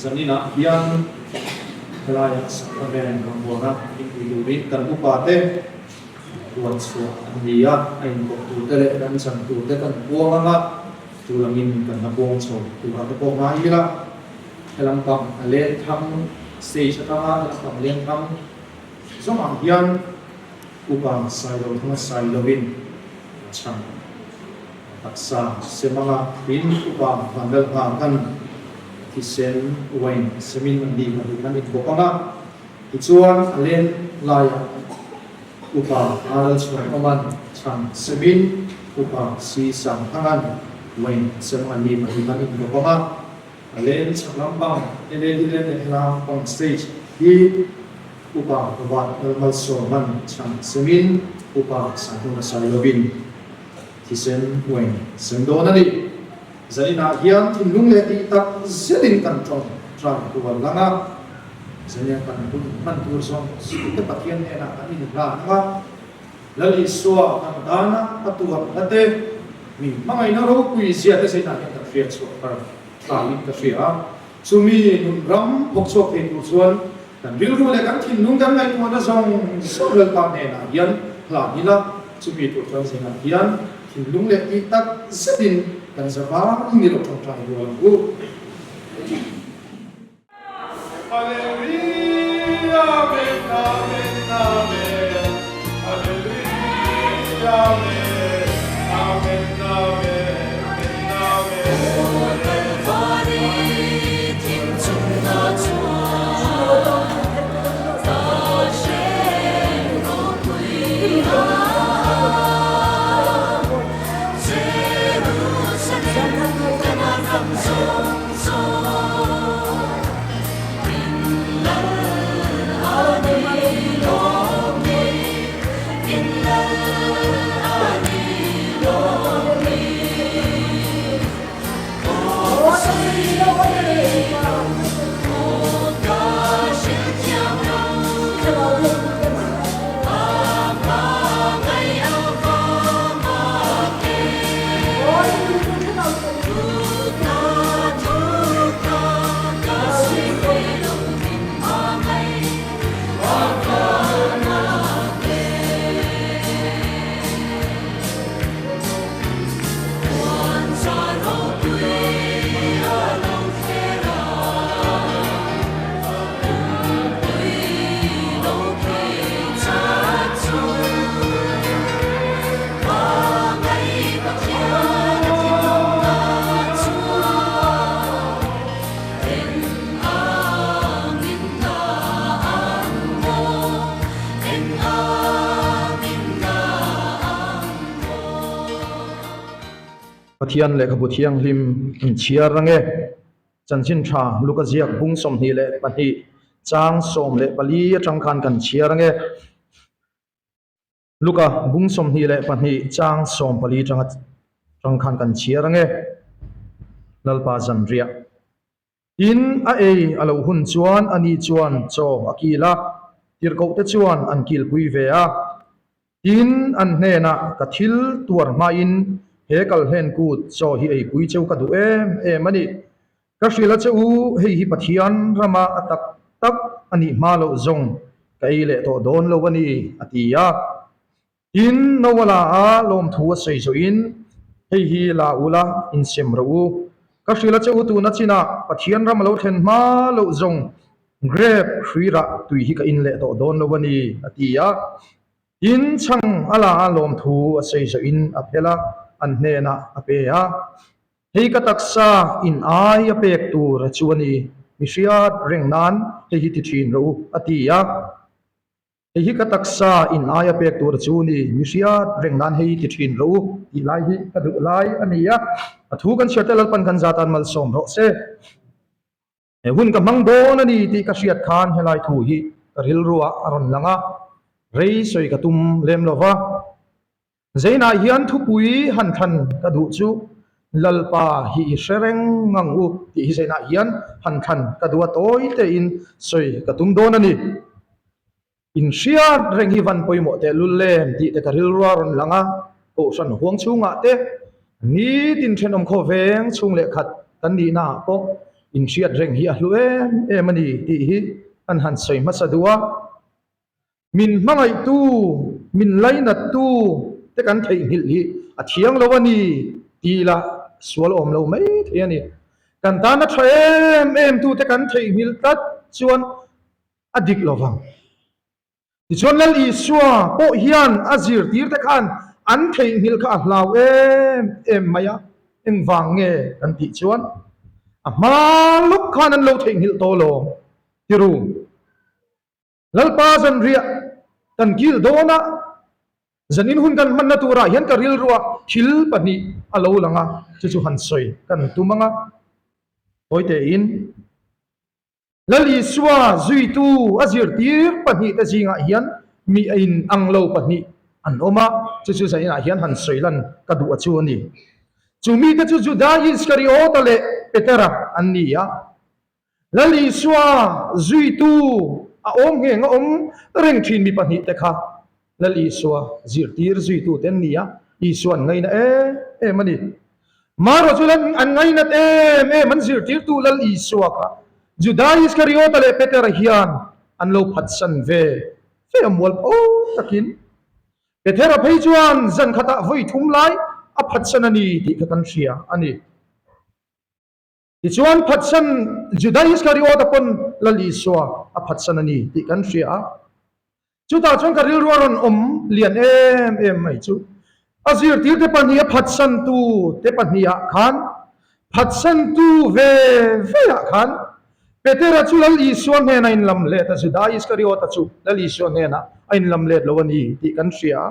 Zaninah hian helaiah Sacrament rawngbawlna inpui turin kan upate ruat chhuah an ni a, a inkawp turte leh kan chan turte kan puang ang a, chu langin kan la puang chho turah te pawh ngai ila, helam pang a leng thang stage atanga helam pang leng thang zawngah hian upa Sailo thanga Sailoin a chhang. Taksa semanga in upa vanlal hna khan thisen wine semin an ni pahnih khan in bawk ang a, tichuan a len laiah upa Aral chhuan awman chhan semin upa Si Sang Thangan wine sem an ni pahnih khan in bawk ang a, a len chhak lampang LED len leh helam pang stage hi upa Van Lalmalsawman chhan semin upa Sahnuna Sailovin Thisen uain sem dawn a ni. Zaninah hian thinlung leh tih tak zetin kan tawng trai kual lang a, Zania kan hun hman tur zawng zawngte Pathian hnenah kan inhlan ang a, Lal Isua kan dana a tuarna te, mi hmangaihna ropui zia te zainah hian kan hriat chhuah thar thlaiin ka hria a. Chumi nun ram phawk chhuak thei tur chuan kan rilru leh kan thinlung kan ngaihtuahna zawng zawng Lalpa hnenah hian hlan ila, chumi tur chuan zingah hian thinlung leh tih tak zetin kan za vang ni lo tawngtai rual ang u. Hallelujah, Amen, Amen, Amen, Hallelujah, Amen, Amen, Amen, Amen. Pathian lehkhabu thianghlim in chhiar rang e. Chanchin tha Luka ziak bung 22 chang 14 atang khan kan chhiar ang e. Luka bung 22 chang 14 atanga tang khan kan chhiar ang e. Lalpa zanriah. Tin, a ei a lo hun chuan ani chuan chaw a kil a, tirhkohte chuan an kilpui ve a. Tin, an hnenah ka thil tuar hmain he kalhlen kut chaw hi eipui cheu ka duh em em a ni. Ka hrilh a che u, hei hi Pathian rama a tak tak a nih hma loh zawng ka ei leh tawh dawn lo a ni, a ti a. Tin, Noah la a lawmthu a sawi zawhin, Hei hi la u la, insem rawh u. Ka hrilh a che u tuna chinah Pathian ram a lo thlen hma loh zawng grape hrui rah tui hi ka in leh tawh dawn lo a ni, a ti a. Tin, chhang a la a lawmthu a sawi zawhin a phel a, an hnenah a pe a. Hei ka taksa in ai a pek tur chu a ni, mi hriat reng nan hei hi ti thin rawh u, a ti a. Hei hi ka taksa in aia pek tur chu ni, mi hriat reng nan hei ti thin rawh u tih lai hi ka duh lai a ni a, a thu kan chhiar te Lalpan kan zatan malsawm rawh se. He hun ka hmang dawn a ni tih ka hriat khan helai thu hi ka rilruah a rawn lang a, rei sawi ka tum lem lo va. Zeinah hian thupui han thlan ka duh chu Lalpa hi i hre reng ngang u tih hi zeinah hian han thlan ka duh a tawi tein sawi ka tum dawn a ni. Inhriat reng hi van pawimawh teh lul lem tih te ka rilrua rawn lang a, Kohhran huang chhungah te nitin thenawm khaw veng chhung leh khat kan nihna ah pawh inhriat reng hi a hlu em em a ni tih hi kan han sawi hmasa duh a. Min hmangaihtu, min lainattu te kan theihnghilh hi a thiang lo a ni tih lah sual awm lo mai thei a ni. Kan tana tha em em tu te kan theihnghilh tlat chuan a dik lo vang. Tichuan Lal Isua pawh hian a zirtir te khan an theihnghilh kha a hlau em em mai a, engvang nge kan tih chuan a hma lawk khan an lo theihnghilh tawh lo tiru. Lalpa zanriah kan kil dawn a, zanin hun kan hmanna turah hian ka rilruah thil pahnih a lo lang a, chu chu han sawi kan tum ang a, hawi tein. Lal Isua zuitu a zirtir pahnihte zingah hian mi a in ang lo pahnih an awm a, chu chu zainah hian han sawi lan ka duh a chu a ni. Chu mite chu Juda Iskariota leh Petera an ni a. Lal Isua zuitu a awm ngheng a awm reng thin mi pahnihte kha Lal Isua zirtir zuitute an ni a, Isua an ngaina em em a ni. Marawh chu an ngainat em em an zirtirtu Lal Isua kha Juda Iskariota leh Petera hian an lo phatsan ve fe a mual pho takin. Petera phei chuan zan khatah vawi thum lai a phatsan a ni tih kha kan hria a ni. Tichuan phatsan Juda Iskariota pawn Lal Isua a phatsan a ni tih kan hria a. Chutah chuan ka rilru a rawn awm lian em em mai chu. A zirtirte pahnih a phatsantu te pahnihah khan, phatsantu ve veah khan Petera chu Lal Isua hnenah a inlam let a, Juda Iskariota chu Lal Isua hnenah a inlam let lo a ni tih kan hria a.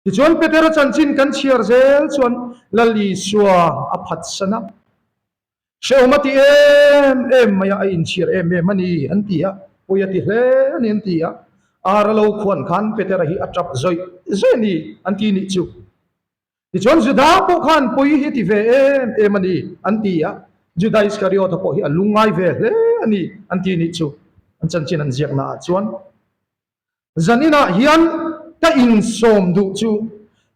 Tichuan Petera chanchin kan chhiar zel chuan Lal Isua a phatsan a, hrehawm a ti em em mai a, a inchhir em em a ni an ti a, pawi a ti hle a ni an ti a, ar a lo khuan khan Petera hi a tap zawih zawih a ni an ti nih chu. Tichuan Juda pawh khan pawi hi a ti ve em em a ni an ti a, Juda Iskariota pawh hi a lungngai ve hle a ni an ti nih chu an chanchin an ziakna ah chuan. Zaninah hian ka insawm duh chu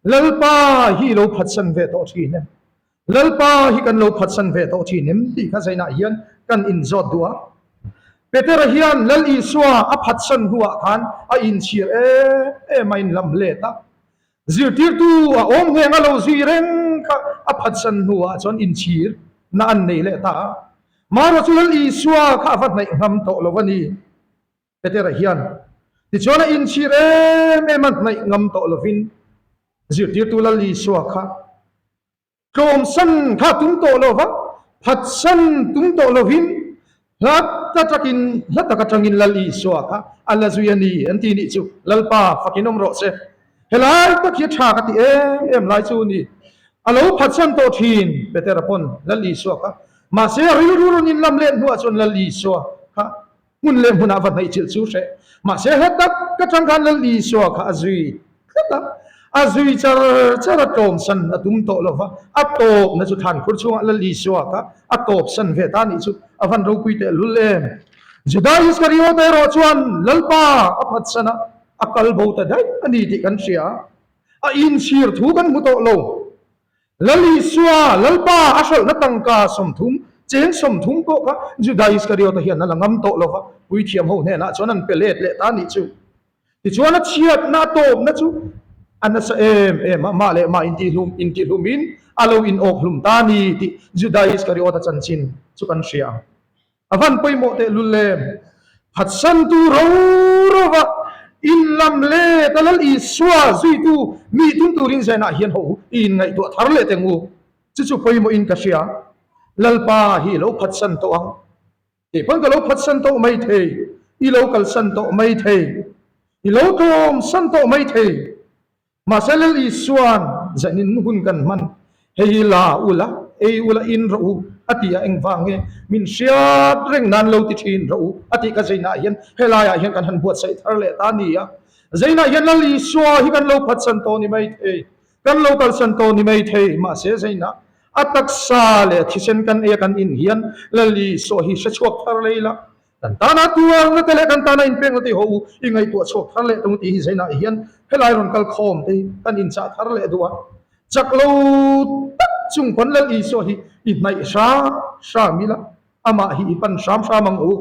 Lalpa hi lo phatsan ve tawh thin em? Lalpa hi kan lo phatsan ve tawh thin em tih kha zainah hian kan inzawt duh a. Petera hian Lal Isua a phatsan hnuah khan a inchhir em em a inlam let a. Zirtirtu a awm ngheng a lo zui reng kha a phatsan hnuah chuan inchhir na an nei leh ta a. Marawh chu Lal Isua kha a va hnaih ngam tawh lo a ni. Petera hian tichuan a inchhir em em a, hnaih ngam tawh lovin zirtirtu Lal Isua kha tlawmsan kha tum tawh lo va, phatsan tum tawh lovin hla takin hla tak atangin Lal Isua kha a la zui a ni an ti nih chu. Lalpa fakin awm rawh se. Helai tak hi a tha ka ti em em lai chu ni. A lo phatsan tawh thin Petera pawn Lal Isua kha mahse a rilru rawn inlam let hnuah chuan Lal Isua kha Hmun leh hmunah va hnaih chilh chu hreh. Mahse hla tak ka tang khan Lal Isua kha a zui tlat a, a zui char char a tlawmsan a tum tawh lo va, a tawpna chu thlan khur chhungah Lal Isua kha a tawpsan ve ta nih chu a van ropui teh lul em. Juda Iskariota erawh chuan Lalpa a phatsan a, a kal bo ta daih a ni tih kan hria a, a inchhir thu kan hmu tawh lo. Lal Isua, Lalpa a hralhna tangka 30, cheng 30 pawh kha Juda Iskariota hian a la ngam tawh lo va, puithiam ho hnenah chuan an pe let leh ta nih chu. Tichuan a chhiatna a tawpna chu a nasa em em a, mah leh mah intihhlum intihhlumin a lo inawk hlum ta ni tih Juda Iskariota chanchin chu kan hria ang. A van pawimawh teh lul em? Phatsantu ro rova inlam let a Lal Isua zuitu mi tum turin zainah hian ho i inngaihtuah thar leh teng u. Chu chu pawimawhin ka hria. Lalpa hi i lo phatsan tawh ang. Kei pawn ka lo phatsan tawh mai thei. I lo kalsan tawh mai thei. I lo tlawmsan tawh mai thei. Mahse Lal Isua'n zanin hun kan hman, Hei hi la ula, ei ula in rawh u, a ti a, engvang nge min hriat reng nan lo ti thin rawh u, a tih kha Zeinah hian helaiah hian kan han buatsaih thar leh ta a ni a. Zeinah hian Lal Isua hi kan lo phatsan tawh ni mai thei, kan lo kalsan tawh ni mai thei, mahse Zeinah a taksa leh thisen kan ei a kan in hian Lal Isua hi hre chhuak thar leh ila. Kan tana tuarna te leh kan tana inpekna te hi haw u, i ngaihtuah chhuak thar leh tung tih hi zainah hian helai rawn kal khawm te hi kan inchah thar leh duh a. Chak lo tak chung pawn Lal Isua hi i hnaih hram hram ila, amah hi i pan hram hram ang u.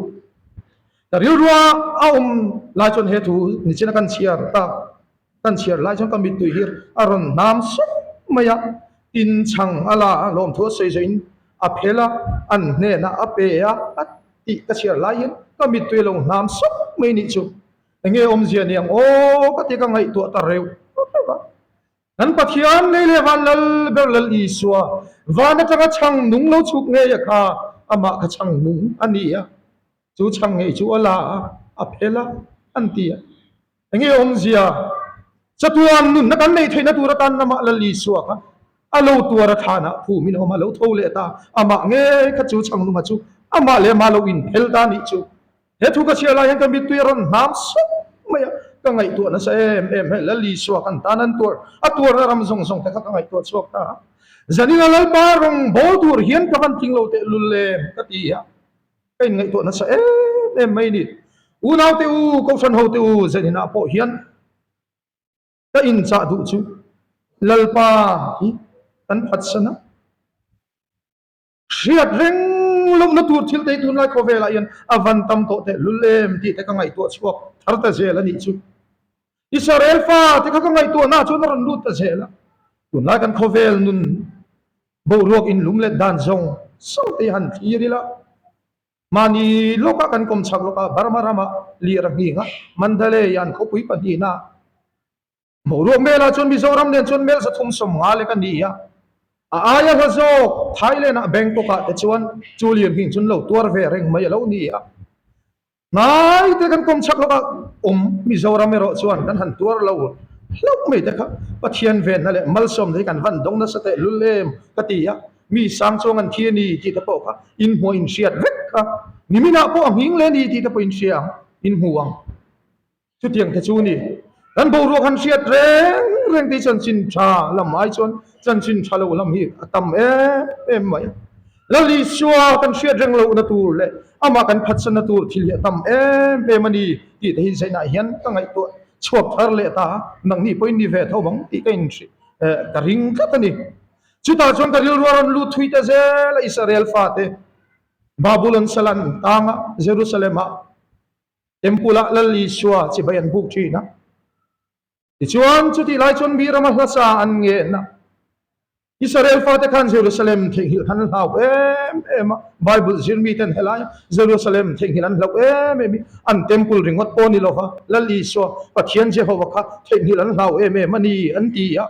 Ka rilrua a awm lai chuan he thu nichina kan chhiar tak, kan chhiar lai chuan ka mittui hi a rawn hnam sawk mai a, tin chhang a la a, lawmthu a sawi zawhin a phel a, an hnenah a pe a, a tih ka chhiar lai hian ka mittui a lo hnam sawk mai nih chu. Enge awmzia niang aw ka ti ka ngaihtuah ta reuh reuh a. Kan Pathian lei leh van lal ber Lal Isua, van atanga chhang nung lo chhuk ngei a kha, amah kha chhang nung a ni a, chu chhang ngei chu a la a, a phel a, an ti a. Enge awmzia? Chatuan nunna kan neih theihna tur atan amah Lal Isua kha a lo tuar a thlanah phumin a awm a, lo tho leh ta, amah ngei kha chu chhang nunga chu amah leh amah lo inphel ta nih chu. He thu ka chhiar lai hian ka mittui a rawn hnam sawk mai a, ka ngaihtuah nasa em em hei Lal Isua kan tan an tuar, a tuarna ram zawng zawng te kha ka ngaihtuah chhuak ta a. Zanina Lalpa rawng bawl tur hian ka van tling lo teh lul em ka ti a, ka inngaihtuah nasa em em mai ni. Unaute u, Kohhran hote u, zaninah pawh hian ka inchah duh chu Lalpa hi kan phatsan a. Hriat reng lohna tur thil te hi tunlai khawvelah hian a van tam tawh teh lul em tih te ka ngaihtuah chhuak thar ta zel a nih chu. Israel fa te kha ka ngaihtuahna chuan a rawn lut ta zel a. Tunlai kan khawvel nun boruak inlum let dan zawng zawng te hi han thlir ila, mahni lawkah kan kawm chhak lawkah Burma ramah lir a nghing a, Mandalay an khawpui pahnihna Boruak melah chuan Mizoram nen chuan mel 350 lek a ni a, a aia hla zawk Thailand-ah Bangkok-ah te chuan chu lian hming chuan lo tuar ve reng mai a lo ni a. Hnai te kan kawm chhak lawkah awm Mizoram erawh chuan kan han tuar lo hlauh mai te kha Pathian venna leh malsawmna hi kan van dawng nasa teh lul em ka ti a, mi sang chuang an thi a ni tih te pawh kha inhmuh inhriat vek kha niminah pawh a nghing leh a ni tih te pawh inhria ang, inhmu ang. Chutiang te chu ni. Kan boruak han hriat reng reng te hi chanchin tha lam ai chuan chanchin tha lo lam hi a tam em em mai. Lal Isua kan hriat reng lohna tur leh amah kan phatsanna tur thil hi a tam em em a ni tih te hi zainah hian ka ngaihtuah chhuak thar leh ta a, nangni pawhin ni ve tho vang tih ka inhri ka ring tlat a ni. Chutah chuan ka rilru a rawn lut thui ta zel a Israel fate Babulon salan tanga Jerusalem-ah Temple-ah Lal Isua chibai an buk thin a. Tichuan, chutih lai chuan mi rama hlasa an ngen a. Israel fate khan Jerusalem theihnghilh khan an hlau em em a. Bible zir miten helai Jerusalem theihnghilh an hlauh em em i, an temple ringawt pawh ni lova Lal Isua, Pathian Jehova kha theihnghilh an hlau em em a ni, an ti a.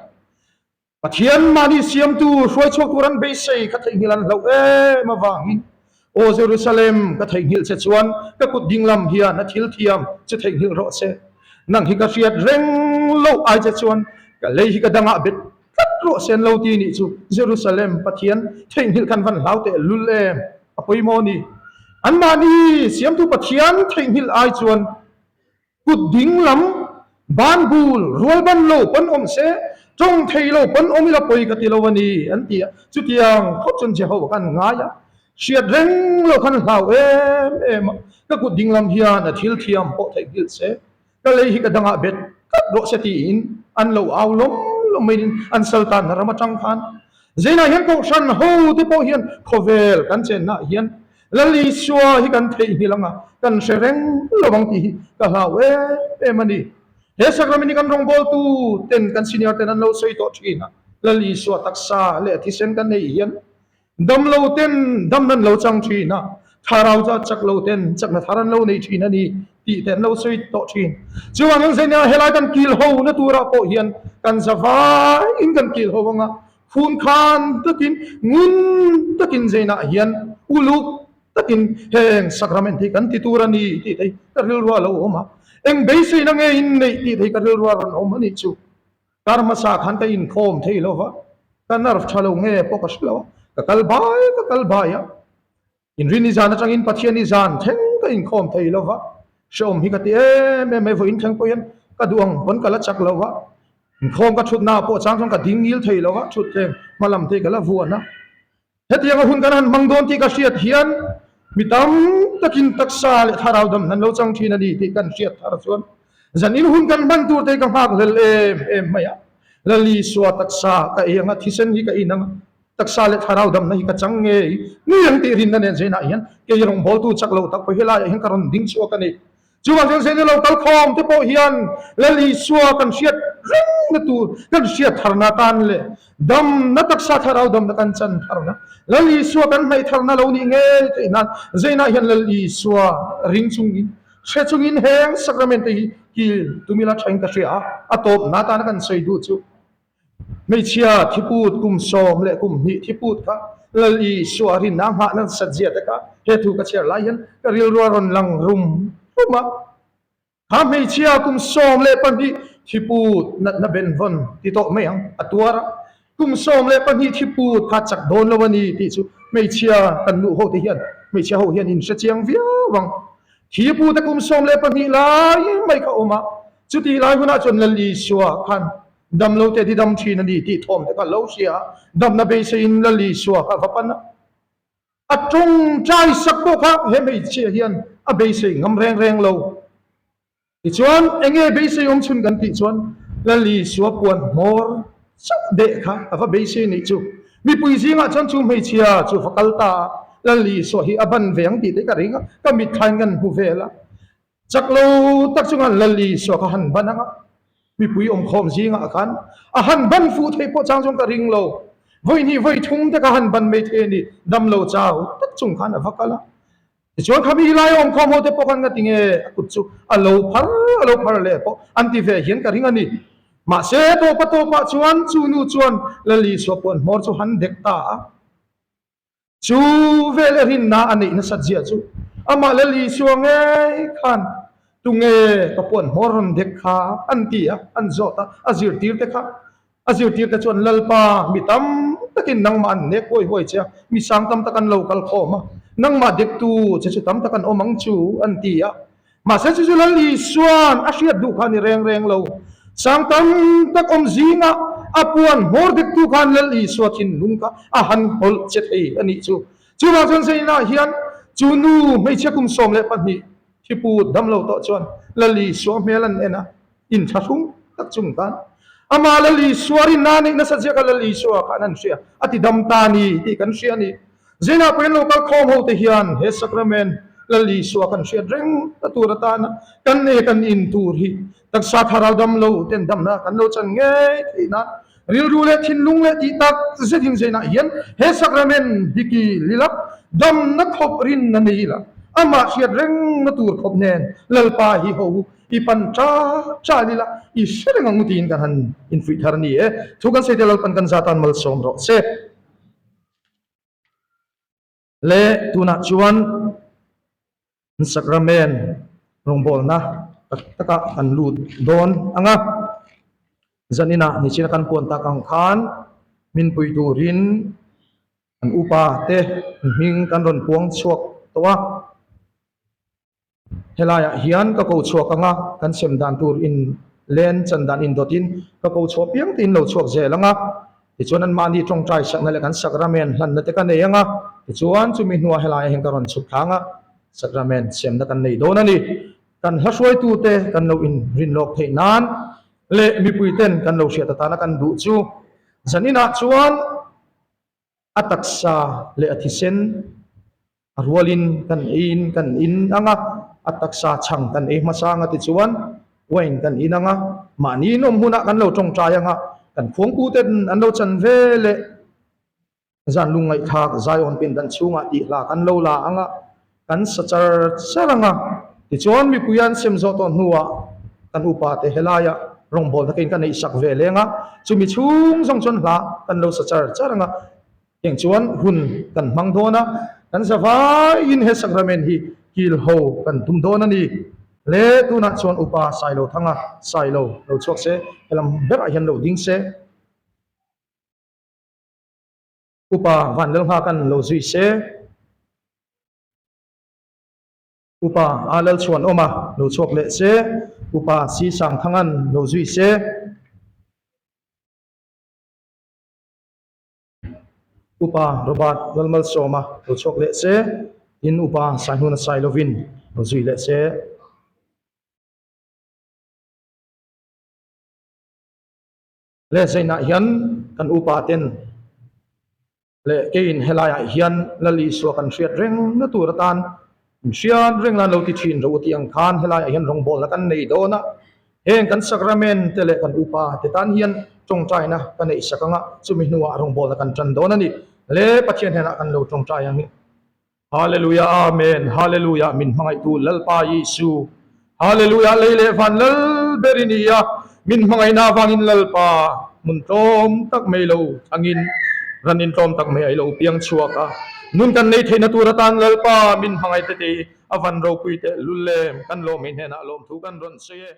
Pathian mahni siamtu hruai chhuak tur an beisei ka theihnghilh an hlauh em avangin, Aw Jerusalem, ka theihnghilh che chuan ka kut dinglam hian a thil thiam che theihnghilh rawh se. Nang hi ka hriat reng loh ai che chuan ka lei hi ka dangah bet tlat rawh se an lo ti nih chu Jerusalem, Pathian theihnghilh khan van hlau teh lul em? A pawimawh ni. Anmahni siamtu Pathian theihnghilh ai chuan Kut ding lam, ban bul, rual ban lo pawn awm se, tawng thei lo pawn awm ila pawi ka ti lo a ni, an ti a. Chutiang khawp chuan Jehovah khan ngai a, hriat reng lo khan hlau em em a, ka kut ding lam hian a thil thiam pawh theih nghilh se, ka lei hi ka dangah bet tlat rawh se tiin an lo au lawm lawm mai in an saltanna ram atang khan Zeinah hian kohhran ho te pawh hian khawvel kan chennaah hian Lal Isua hi kan theihnghilh ang a, kan hre reng lo ang tih hi ka hlau em em a ni. He sacrament hi kan rawngbawltu ten, kan senior ten an lo sawi tawh thin a, Lal Isua taksa leh thisen kan neih hian dam lo ten dam nan lo chang thin a, thlarau chu a chak lo ten chakna thar an lo nei thin a ni tih te an lo sawi tawh thin. Chuvangin Zenia helai kan kil ho na turah pawh hian kan zavaiin kan kil ho ang a, Phun khan takin, ngun takin zeinah hian uluk takin heng sacrament hi kan ti tur a ni tih thei ka rilru a lo awm a. Eng beiseina nge in neih tih thei ka rilru a rawn awm a nih chu. Kar hmasa khan ka inkhawm thei lo va, ka nerve tha lo nge pawh ka hre lo a, ka kal bai ka kal bai a. Inrin i zan atangin Pathian i zan thleng ka inkhawm thei lo va, hrehawm hi ka ti em em mai, vawiin thleng pawh hian ka duh ang pawn ka la chak lo va, inkhawm ka thutnaah pawh chang chuan ka ding ngil thei lo va, thut thleng hma lam te ka la vuan a. Hetianga hun kan han hmang dawn tih ka hriat hian. Mi tam takin taksa leh thlarau dam hnan lo chang thin a ni tih kan hriat thar chuan zanin hun kan hman tur te ka nghak hlel em em mai a. Lali Isua taksa ka ei anga thisen hi ka in anga taksa leh thlarau damna hi ka chang ngei ngei ang tih rinna nen zainah hian kei rawngbawltu chak lo tak pawh helaiah hian ka rawn ding chhuak a ni. Chuvang chuan Zaina lo kal khawm te pawh hian Lal Isua kan hriat rengna tur, kan hriat tharna atan leh damna taksa thlarau damna kan chan tharna, Lal Isua kan hnaih tharna lo nih ngei theih nan Zaina hian Lal Isua ring chungin, hre chungin heng sacrament te hi kil tumila thain ka hria a, a tawpna atana kan sawi duh chu. Hmeichhia thiput kum sawm leh kum hnih thiput kha Lal Isua rinna nghah nan sat zia te kha he thu ka chhiar lai hian ka rilru a rawn lang rum rum a. Kha hmeichhia kum 12 thiput natna benvawn ti tawh mai ang a tuar a. Kum 12 thiput kha chak dawn lo a ni tih chu hmeichhia kan nuh ho te hian hmeichhia ho hian in hre chiang viau ang. Thiput a kum 12 lai mai kha awm a, chutih lai hunah chuan Lal Isua khan Damlo te didam thin a ni tih thawm te kha lo hria a, damna beiseiin Lal Isua kha va pan a. A tawngtai sak pawh kha he hmeichhia hian a beisei ngam reng reng lo. Tichuan, enge beisei awm chhun kan tih chuan Lal Isua puan hmawr chauh deh kha a va beisei nih chu. Mipui zingah chuan chu hmeichhia chu va kal ta a, Lal Isua hi a ban ve ang tih te ka ring a, ka mitthlain kan hmu vel a. Chak lo tak chunga Lal Isua kha han ban ang a, mipui awmkhawm zingah khan a han ban fuh theih pawh chang chuan ka ring lo. Vawi hnih vawi thum te kha han ban mai thei a ni, dam lo chau tak chung khan a va kal a. Tichuan kha mi lai awmkhawm ho te pawh khan ngati nge a kut chu a lo phar a lo phar leh pawh an ti ve hian ka ring a ni. Mahse tawpa tawpah chuan chu nu chuan Lal Isua puan hmawr chu han dek ta a. Chu veleh rinna a neih nasat zia chu amah Lal Isua ngei khan tunge ka puan hmawr rawn dek kha an ti a, an zawt a, a zirtirte kha a zirtirte chuan Lalpa mi tam takin nangmah an nek huai huai che a, mi sang tam tak an lo kal khawm a, nangmah dektu che chu tam tak an awm ang chu an ti a. Mahse chu chu Lal Isua'n a hriat duh kha a ni reng reng lo. Sang tam tak awm zingah a puan hmawr dektu khan Lal Isua thinlung kha a han hawlh che thei a nih chu. Chuvang chuan Zainah hian chu nu hmeichhia kum 12 thiput dam lo tawh chuan Lal Isua hmel an en a, inthlahrung tak chung khan amah Lal Isua rinna a neih nasa zia kha Lal Isua khan an hria, a ti dam ta a ni tih kan hria a ni. Zinah pawhin lo kal khawm ho te hian he sacrament Lal Isua kan hriat reng ta tur atana kan e kan in tur hi taksa thlarau dam lo ten damna kan lo chan ngei theih nan rilru leh thinlung leh tih tak zet in zinah hian he sacrament hi ki lilak damna khawp rinna nei ila amah hriat reng na tur khawp nen Lalpa hi ho i pan cha cha lila i hre reng ang tiin kan han infuih thar a ni e. Thu kan sawi te Lalpan kan zatan malsawm rawh se. Le tunah chuan Sacrament rawngbawlna tak takah kan lut dawn ang a, zaninah nichina kan puan tak ang khan min pui turin kan upa te hming kan rawn puang chhuak tawh a. Helaiah hian ka ko chhuak ang a, kan sem dan tur in len chan dan indawtin ka ko chhuah piang te in lo chhuak zel ang a. Tichuan anmahni tawngtai sakna leh kan sacrament hlanna te ka nei ang a, tichuan chumi hnuah helaiah hian ka rawn chhuk thlang a, sacrament semna kan nei dawn a ni. Kan hla hruaitute kan lo inrin lawk theih nan leh mipuiten kan lo hriat atana kan duh chu zaninah chuan a taksa leh a thisen A rualin kan eiin kan in ang a, a taksa chhang kan ei hmasa ang a tichuan wine kan in ang a, mahni in awm hunah kan lo tawngtai ang a, kan khuangputen an lo chan ve leh zan lungngaihthlak Zion pindan chhungah tih hla kan lo la ang a, kan sa char char ang a, tichuan mipui an sem zawh tawh hnuah kan upa te helaiah rawngbawlna takin kan neihsak ve leng a, chumi chhung zawng chuan hla kan lo sa char char ang a. Heng chuan hun kan hmang dawn a, kan zavaiin he sacrament hi kil ho kan tum dawn a ni. Le tunah chuan Upa Sailo Thanga Sailo lo chhuak se, helam berah hian lo ding se. Upa Vanlalnghakan lo zui se. Upa A Lalchhuanawma lo chhuak leh se. Upa Si Sangthangan lo zui se. Upa Robert Lalmalsawma lo chhuak leh se. In upa Saihnuna Sailovin lo zui leh se. Le zainah hian kan upa ten leh keiin helaiah hian Lal Isua kan hriat reng na tur atan in hriat reng nan lo ti thin ro tih ang khan helaiah hian rawngbawlna kan nei dawn a, heng kan sakramen te leh kan upa te tan hian tawngtaina ka neih sak anga chumi hnuah rawngbawlna kan tan dawn a ni. Le Pathian hnenah kan lo tawngtai ang hi. Hallelujah Amen Hallelujah min hmangaihtu Lalpa Isu Hallelujah lei leh van lal ber i ni a min hmangaihna avangin Lalpa hmun tlawm tak mai lo thangin ran in tlawm tak mai a i lo piang chhuak a nun kan nei theihna tur atan Lalpa min hmangaihte te hi a van ropui teh lul em kan lawm i hnenah lawmthu kan rawn sawi e.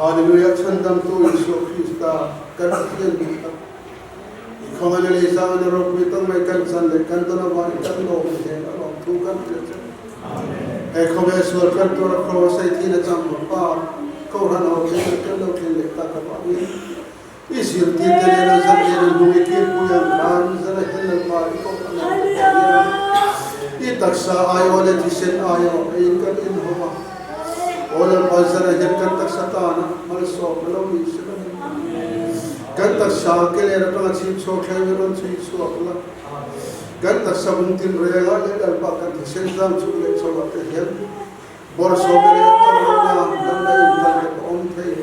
Hallelujah Chhandamtu Isua Krista kan Pathian duh tak i khawngaihna leh zangna ropui tak mai kan chan leh kan tawn avangin kan lawm hle a lawmthu kan hrilh che. He khawvel sual kan tuar a khaw a sei thin a chang bawk pa Kohhran ho thil kan lo thlen leh tak avangin I zirtirte nena zan leh an hnung i kirpui ang khan zan a hel Lalpa i kohhran ang te pawh hian i taksa aiawh leh thisen aiawh eiin kan inhawm a. Aw Lalpa zan ah hian kan taksa tana malsawm a lo nih si lo. Kan taksa ke ler atanga chhip chhuak thleng hi rawn chhui chhuak la. Kan taksa bung tin reng ah leh Lalpa kan thisen zang chhuk leh chho ah te hian Bawrhsawm leh Chawlhna lalna intan te pawh awm thei.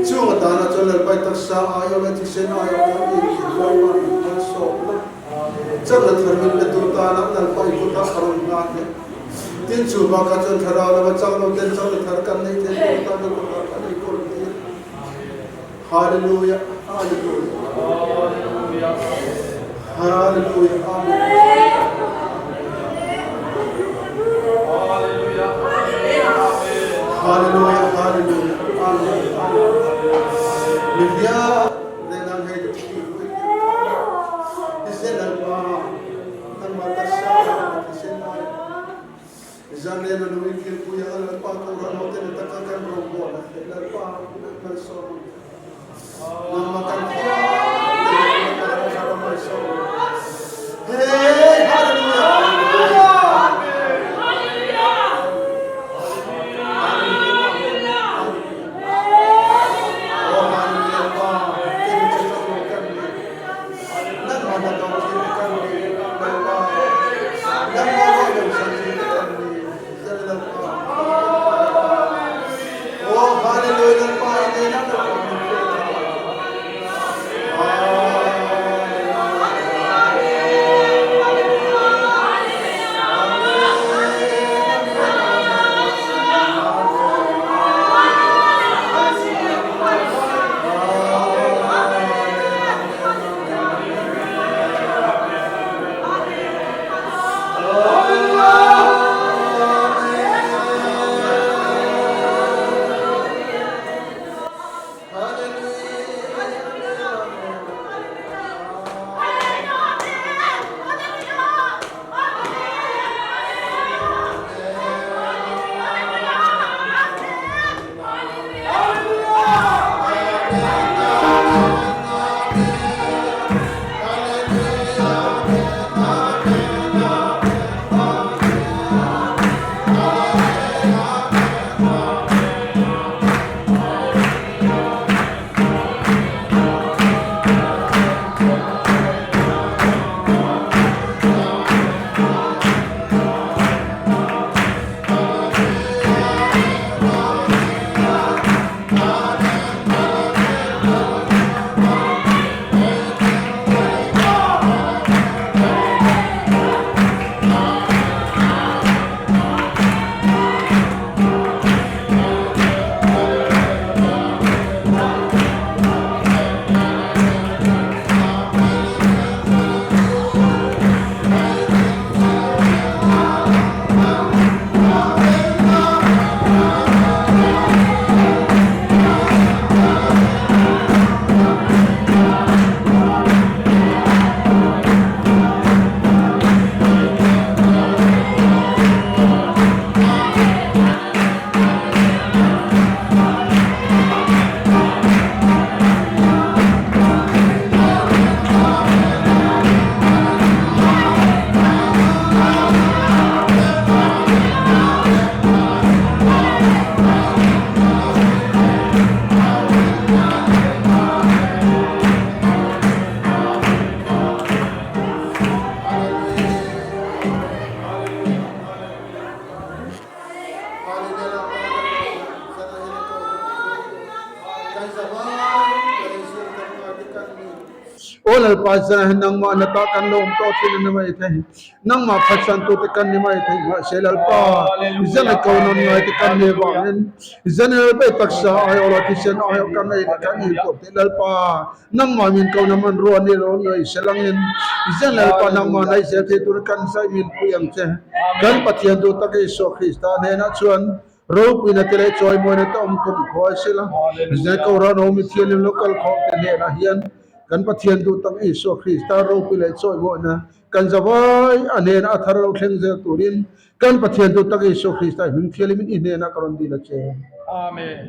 Chung atana chuan Lalpai taksa aiawh leh thisen aiawh kan inthih Lalpa min malsawmna chakna thar min pe tur tana Lalpai kutah a rawn hlan leh. Tin chu bakah chuan thlarau lama chak lo ten chakna thar kan neih theih tur atana kutah kan inkawl tir. Hallelujah, Hallelujah, Hallelujah, Amen. Hallelujah, Hallelujah, Amen, Amen. Mihria renang hei te thi hui Thisen lalpa nangmah taksa thisen ai Zan lena nung i kilpui anga Lalpa Kohhran hote na taka kan rawngbawl a hle Lalpa malsawm ang che. Nangmah kan thiam te leh na ka ram thar a malsawm ang che. Hey Hallelujah! Oh Hallelujah Pa, kei che chak lo kan ni. Nangmah na do thil te kan ni Lalpa, nangmah ruahlo san thil te kan ni Zan Lalpa. Oh Hallelujah Lalpa i hnenah Lalpa min pe ta. Aw Lalpa zan hi nangmah na ta kan lo awm tawh thin a ni mai thei. Nangmah phatsantu te kan ni mai thei mahse Lalpa zan a ko nawn ngai te kan ni avangin zan hi Lalpa i taksa aiawh la thisen aiawh kan ei leh kan intuam theih Lalpa nangmah min ko na hmanrua ni lo ngaih se langin zan Lalpa nangmah naih zel thei turin kan zai min pui ang che. Kan Pathian duh tak Isua Krista hnenah chuan. Ropuina te leh chawimawina te awm kum khaw a sila. Zai Kohhran awmi thianghlim lo kal khawm te hnenah hian kan Pathian duh tak Isua Krista ropui leh chawimawina kan zavai a hnenah a thar lo thleng zel turin kan Pathian duh tak Isua Krista i hming thianghlimin i hnenah ka rawn dil a che. Amen.